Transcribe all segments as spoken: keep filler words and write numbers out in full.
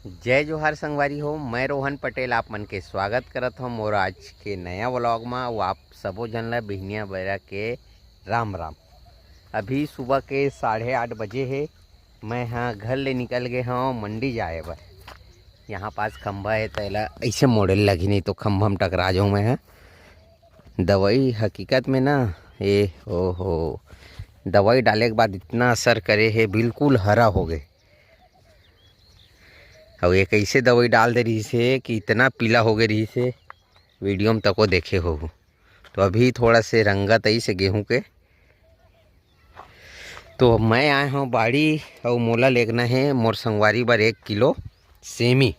जय जोहार संगवारी हो, मैं रोहन पटेल आप मन के स्वागत करत हव मोर आज के नया व्लॉग मा। अउ आप सबो झन ला बिहनिया बेरा के राम राम। अभी सुबह के साढ़े आठ बजे हे। मैं हा घर ले निकल गे हव मंडी जाए बर। यहाँ पास खंभा हे, त एला अइसे मोड़े ल लगही, नहीं तो खंभा म टकरा जाऊँ मैं हा। दवाई हकीकत में ना, ए ओ हो, दवाई डाले के बाद इतना असर करे हे, बिल्कुल हरा हो गे। अउ एक ऐसे दवाई डाल दे रहिस हे कि इतना पीला हो गे रहिस हे, वीडियो में तको देखे होहू। तो अभी थोड़ा से रंगत आइस हे गेहूं के। तो मैं आए हव बाड़ी, अउ मोला लेगना हे मोर संगवारी बर एक किलो सेमी।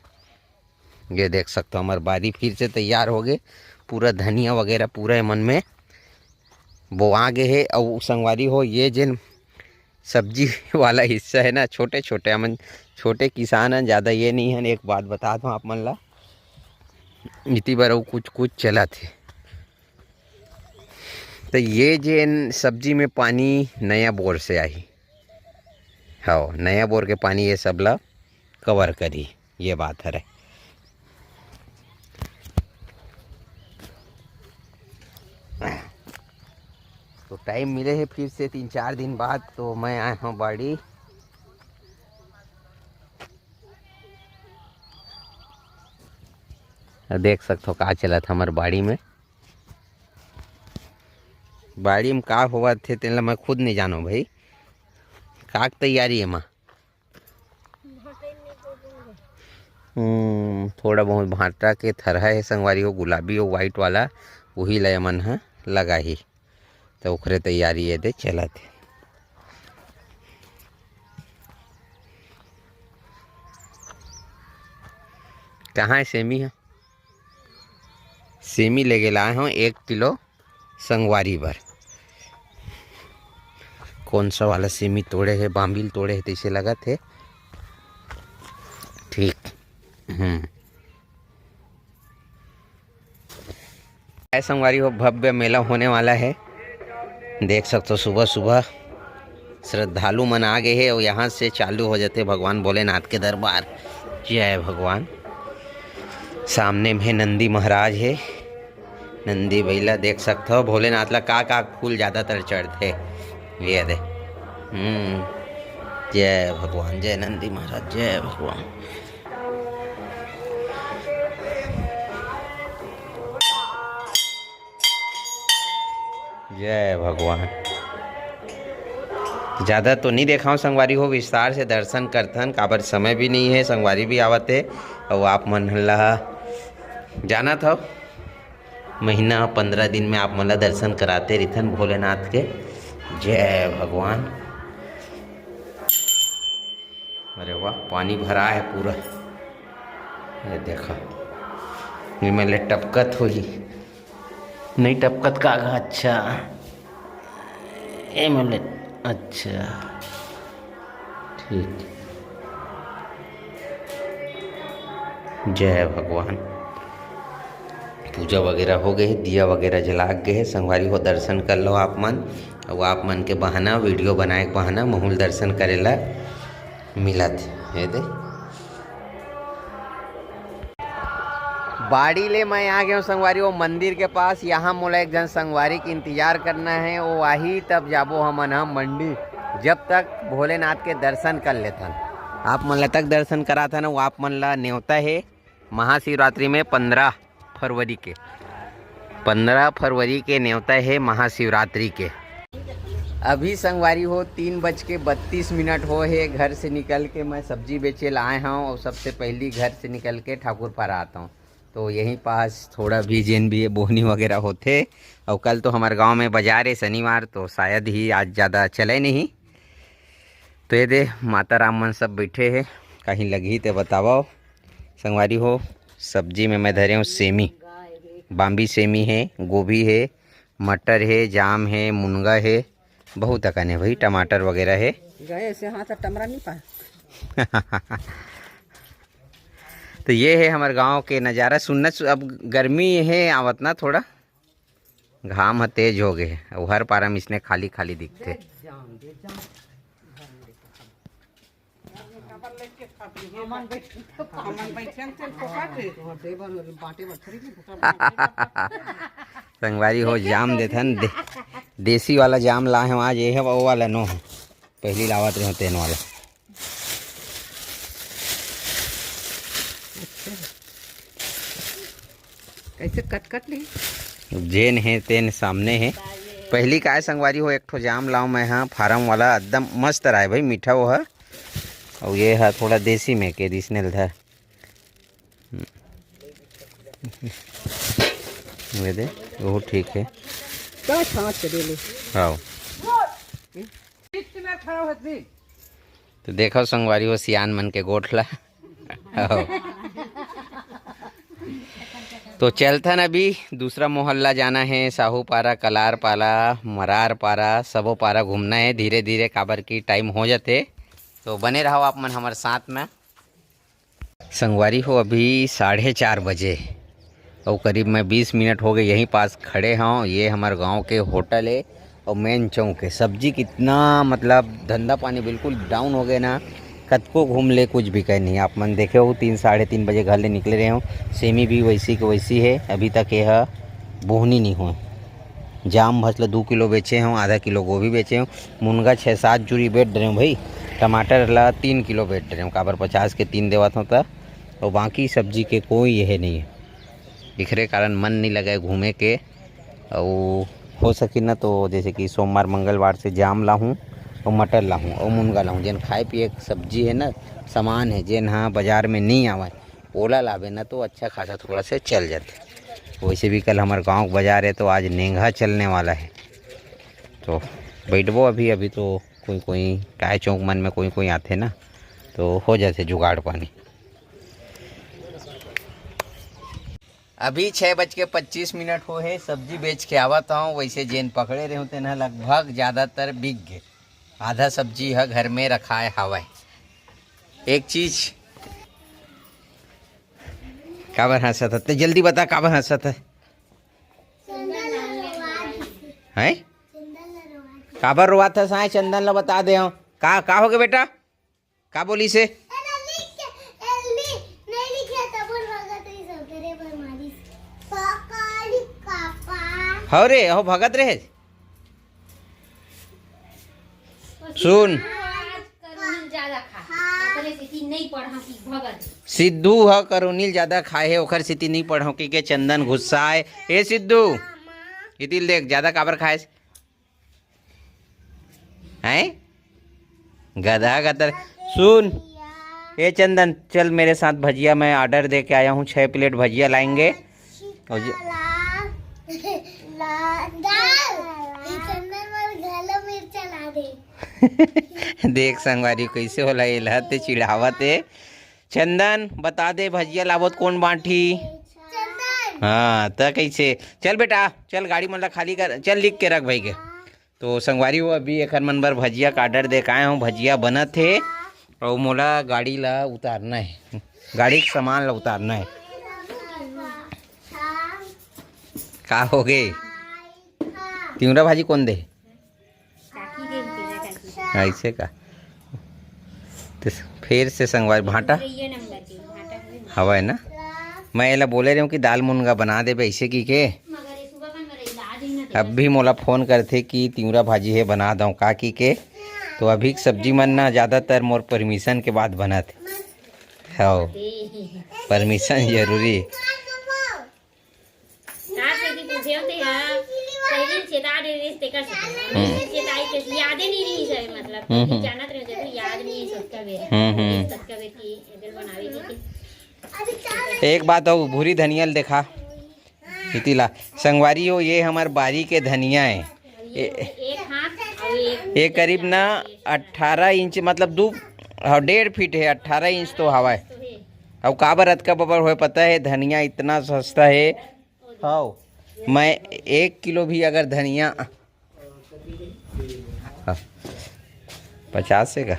ये देख सकथव, हमर बाड़ी फिर से तैयार हो गे। पूरा धनिया वगैरह पूरा एमन में बोआ गे हे। अउ संगवारी हो, ये जेन सब्जी वाला हिस्सा हे ना, छोटे छोटे, हमन छोटे किसान हन, ज़्यादा ये नहीं हन। एक बात बता दो आप मन ला, इति बर अउ कुछ कुछ चलत हे। तो ये जेन सब्जी में पानी नया बोर से आही, हाँ, नया बोर के पानी ये सब ला कवर करी, ये बात हरे। तो टाइम मिले हे फिर से तीन चार दिन बाद, तो मैं आए हव बाड़ी। देख सकथव का चलत हमर बाड़ी में। बाड़ी में का होवत हे, तेन ला मैं खुद नहीं जानो भाई। का के तैयारी हे माँ? हम्म, थोड़ा बहुत भांटा के थरहा हे संगवारी हो, गुलाबी अउ व्हाइट वाला, उही ला एमन ह लगाही। त ओखरे तैयारी ये दे चलत हे। कहाँ हे सेमी ह? सेमी लेगे ला आए हव एक किलो संगवारी बर। कौन सा वाला सेमी तोड़े हे, बाम्बिल तोड़े हे, तैसे लगत हे। ठीक, हम्म। ए संगवारी हो, भव्य मेला होने वाला है। देख सकथो, सुबह सुबह श्रद्धालु मन आ गए हैं और यहाँ से चालू हो जाते भगवान भोलेनाथ के दरबार। जय भगवान। सामने में नंदी महाराज है, नंदी बइला देख सकथो। भोलेनाथ ला का का फूल ज्यादातर चढ़थे, ये दे। हम्म, जय भगवान, जय नंदी महाराज, जय भगवान। जय भगवान। ज्यादा तो नहीं देखाव संगवारी हो, विस्तार से दर्शन करथन, काबर समय भी नहीं है, संगवारी भी आवत है। और आप मन ला जानत हव, महीना पंद्रह दिन में आप मन ला दर्शन कराते रहिथन भोलेनाथ के। जय भगवान। अरे वाह, पानी भरा है पूरा। ये देखा, ये में ले टपकत होही, नहीं टपकत का गा? अच्छा, ये में ले, अच्छा, ठीक। जय भगवान। पूजा वगैरह हो गए, दिया वगैरह जला गए है। संगवारी हो, दर्शन कर लो आप मन। अउ आप मन के बहाना, वीडियो बनाए के बहाना महूँ ल दर्शन करे ला मिलत हे। ये दे। बाड़ी ले मैं आ गया हूँ संगवारी हो मंदिर के पास। यहाँ मोला एक झन संगवारी के इंतजार करना है, वो आही तब जाबो हमन ह मंडी। जब तक भोलेनाथ के दर्शन कर लेथन, आप मन ला तक दर्शन कराथन, वो आप मन ला नेवता है। महाशिवरात्रि में पंद्रह फरवरी के, पंद्रह फरवरी के नेवता हे महाशिवरात्रि के। अभी संगवारी हो, तीन बज के बत्तीस मिनट हो हे। घर से निकल के मैं सब्जी बेचे ला आए हूँ और सबसे पहली घर से निकल के ठाकुर पारा आता हूँ। तो यहीं पास थोड़ा भी जेन भी ये बोहनी वगैरह होथे। और कल तो हमारे गांव में बाजार है शनिवार, तो शायद ही आज ज़्यादा चले नहीं। तो ये दे माता राम मन सब बैठे हे, कहीं लगही ते बतावव। संगवारी हो, सब्जी में मैं धरे हूँ सेमी, बाम्बी सेमी है, गोभी है, मटर है, जाम है, मुनगा है, बहुत अकन है भाई, टमाटर वगैरह है। गए से हाथ टमरा नहीं पाए। तो ये है हमारे गांव के नज़ारा। सुन्नत सु-, अब गर्मी है आवत ना थोड़ा, घाम ह तेज हो गए हे, अउ हर पारा में इसने खाली खाली दिखथे। संगवारी हो, जाम देथन दे, देसी वाला जाम लाए हंव आज। ये हे वो वाला नो हे, पहली लावत रहे तेन वाला। कैसे कट कट ली? जेन हे तेन सामने हे। पहली काय संगवारी हो, एक ठो जाम लाव मैं हा फार्म वाला, एकदम मस्त राय भाई, मीठा वो हे। अउ ये हा थोड़ा देसी में के रिजनल था। ये दे, वो ठीक है। का छाछ दे ले। हाँ। तो देखो संगवारी हो सियान मन के गोठ ला। तो चलथन अभी दूसरा मोहल्ला जाना है, साहू पारा, कलार पारा, मरार पारा, सबो पारा घूमना है धीरे धीरे, काबर की टाइम हो जाते। तो बने रहो आप मन हमर साथ में। संगवारी हो, अभी साढ़े चार बजे अउ करीब मैं बीस मिनट हो गए यहीं पास खड़े हूँ। ये हमारे गांव के होटल है और मेन चौक है। सब्जी कितना, मतलब, धंधा पानी बिल्कुल डाउन हो गए ना, कतको घूम ले कुछ भी कहे नहीं। आप मन देखे हो, तीन, साढ़े तीन बजे घर ले निकले रहे हो, सेमी भी वैसी के वैसी है, अभी तक ये ह बोहनी नहीं हुआ। जाम भस ल दू किलो बेचे हूँ, आधा किलो गोभी बेचे हूँ, मुनगा छः सात जुरी बेच रहे हूँ भाई, टमाटर ला तीन किलो बेच रहे हूँ, काबर पचास के तीन देवत हूँ त, और बाकी सब्जी के कोई ये नहीं है। इखरे कारण मन नहीं लगे घूमे के। और हो सके ना तो जैसे कि सोमवार मंगलवार से जाम लाहूँ और मटर लाहूँ और मुनगा लाहूँ, जेन खाए पिए के सब्जी है ना, सामान है, जेन हाँ बाजार में नहीं आवे, ओला लाबे ना तो अच्छा खासा थोड़ा से चल जाते। वैसे भी कल हमारे गांव के बाजार है तो आज नेंगा चलने वाला है, तो बैठबो अभी। अभी तो कोई कोई काय चौक मन में कोई कोई आथे ना, तो हो जाते जुगाड़ पानी। अभी छः बज के पच्चीस मिनट हो है, सब्जी बेच के आवत हूँ। वैसे जेन पकड़े रहे तेन ह लगभग ज़्यादातर बिक गे, आधा सब्जी ह घर में रखाए हवय। एक चीज, काबर हंसत ह? ते जल्दी बता, काबर हंसत ह? हैं? काबर रोवात ह साय? चंदन ला बता दे हूँ। का, का हो गया बेटा? का बोली से? हव रे, हो भगत रहे। सुन। सिद्धू ह करोनील ज्यादा खाए हे, ओखर सेती नहीं पढ़ो कि के चंदन गुस्सा आए। ए सिद्धू, इतिल देख, ज्यादा काबर खाए? हैं? गधा गतर। सुन, ए चंदन, चल मेरे साथ भजिया, मैं ऑर्डर दे के आया हूँ, छः प्लेट भजिया लाएंगे। और जो देख संगवारी, कैसे होला, ये लहते चिढ़ावत है। चंदन, बता दे, भजिया लाबो त कोन बांटी? हाँ, त कैसे? चल बेटा, चल गाड़ी मन ला खाली कर, चल लिख के रख भाई के। तो संगवारी हो, अभी एखर मन बर भजिया का ऑर्डर दे के आए हूँ, भजिया बनत हे और मोला गाड़ी ला उतारना है, गाड़ी के सामान ला उतारना है। का हो गे? तिवरा भाजी कौन दे? ऐसे का? तो फिर से संगवारी भांटा हवा है ना, मैं एला बोले रहे हूँ कि दाल मुनगा बना देबे ऐसे की के। अब भी मोला फोन करथे कि तिवरा भाजी है बना दऊँ का की के। तो अभी के सब्जी मन ना ज़्यादातर मोर परमिशन के बाद बनत। हाँ, परमिशन जरूरी। का सेती पूछे हो ते हा? पहिली चेता दे रिस तेकर से। हम्म। चेताई के यादे नहीं रही सर, मतलब। हम्म, हम्म। जानत रहे जरूर याद नहीं है सबका बेर। हम्म, हम्म। सबका बेर की इधर बनावे की। एक बात हो, भूरी धनिया ल देखा। इतिला संगवारी हो, ये हमर बारी के धनिया है। ए-, एक हाथ और एक ये करीब ना अठारह इंच, मतलब दू, हाँ, डेढ़ फीट है, अठारह इंच तो हवा है। तो है। अब काबर अतका बबर होए पता है, धनिया इतना सस्ता है। हाँ, मैं एक किलो भी अगर धनिया, हाँ, पचास से का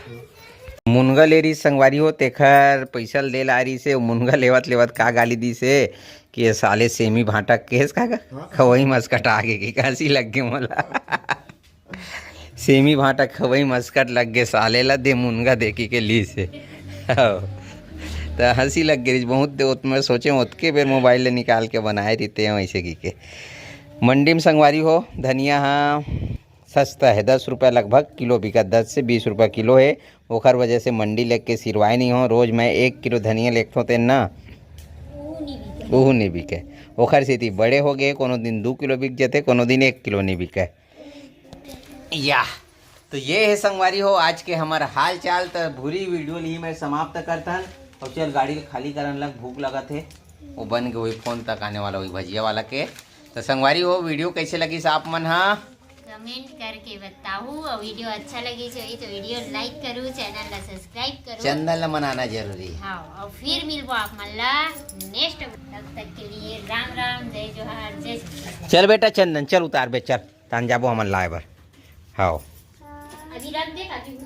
मुनगा ले रही संगवारी हो, तेखर पैसा ले ला रही से, मुनगा लेवत लेवत का गाली दी से कि ये साले सेमी भांटा केस का, का? खवई मस्कट आगे की कासी लग गए मोला। सेमी भांटा खवई मस्कट लग गए साले ला, दे मुनगा देखी के ली से। हाँ। त हंसी लग गे रहिस बहुत दे, ओत मैं सोचे ओतके बेर मोबाइल ले निकाल के बनाए रहिते हैं वैसे की के। मंडी में संगवारी हो, धनिया हा सस्ता है, दस रुपया लगभग किलो बिका, दस से बीस रुपया किलो है। ओखर वजह से मंडी लेके सिरवाए नहीं हो। रोज मैं एक किलो धनिया लेथों तेन ना, उहू नहीं बिके। ओखर सेती बड़े हो गए, कोनो दिन दू किलो बिक जथे, कोनो दिन एक किलो नहीं बिके। या, तो ये है संगवारी हो आज के हमर हाल चाल। त भूरी वीडियो ली मैं समाप्त करथन। और चल गाड़ी ल खाली करन लग, भूख लगत है। वो बन के वही फोन तक आने वाला, वही भजिया वाला के। तो संगवारी हो, वीडियो कैसे लगिस आप मन हा? कमेंट करके बताहू, और वीडियो अच्छा लगिस होही तो वीडियो लाइक करू, चैनल ला सब्सक्राइब करू। चंदन ला मनाना जरूरी है। हाँ, और फिर मिलबो आप मन ला नेक्स्ट। तब तक के लिए राम राम, जय जोहार, जय छत्तीसगढ़। चल बेटा चंदन, चल उतार बे, चल तान जाबो हमन लाए बर। हाँ, अभी रख दे काकी।